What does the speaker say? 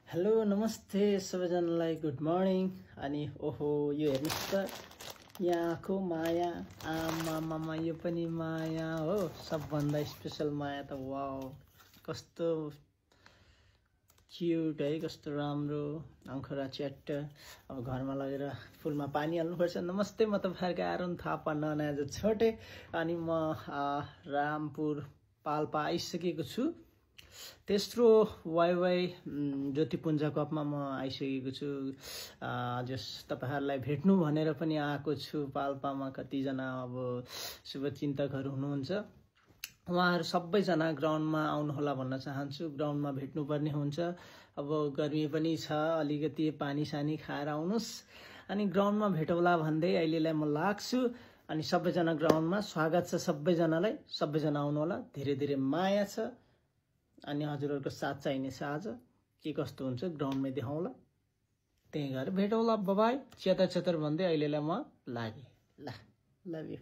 Hello नमस्ते सबैजनालाई good morning. अनि ओहो यो हेर्नुस् त यहाँको माया आमामामा यो पनि माया हो। सबभन्दा स्पेशल माया त वाउ कस्तो क्युट है, कस्तो राम्रो आँखरा च्याट्ट। अब घरमा लगेर फुलमा पानी हाल्नुपर्छ। नमस्ते म तपाईँहरूको आरुन थापा नयाँ जो छोटे। अनि म रामपुर पाल्पा आइसकेको छु। तेस्रो वाइवाई ज्योतिपुञ्ज कपमा म आइसकेको छु। जस तपाईहरुलाई भेट्नु भनेर पनि आएको छु। पाल्पामा कतिजना अब शुभचिन्तकहरू हुनुहुन्छ, उहाँहरू सबैजना ग्राउन्डमा आउनुहोला भन्न चाहन्छु। ग्राउन्डमा भेट्नुपर्ने हुन्छ। अब गर्मी पनि छ, अलिकति पानी सानी खाएर आउनुस् अनि ग्राउन्डमा भेटौला भन्दै अहिलेलाई म लाग्छु। अनि सबैजना ग्राउन्डमा स्वागत छ सबैजनालाई। सबैजना आउनुहोला, धेरै धेरै माया छ। अनि हजुरहरुको साथ चाहिनेछ। आज के कस्तो हुन्छ ग्राउन्डमै देखाउँला, त्यही गएर भेटौला। बाइ बाइ च्यातर च्यातर भन्दै अहिलेलाई म लागे। ल लभ यु।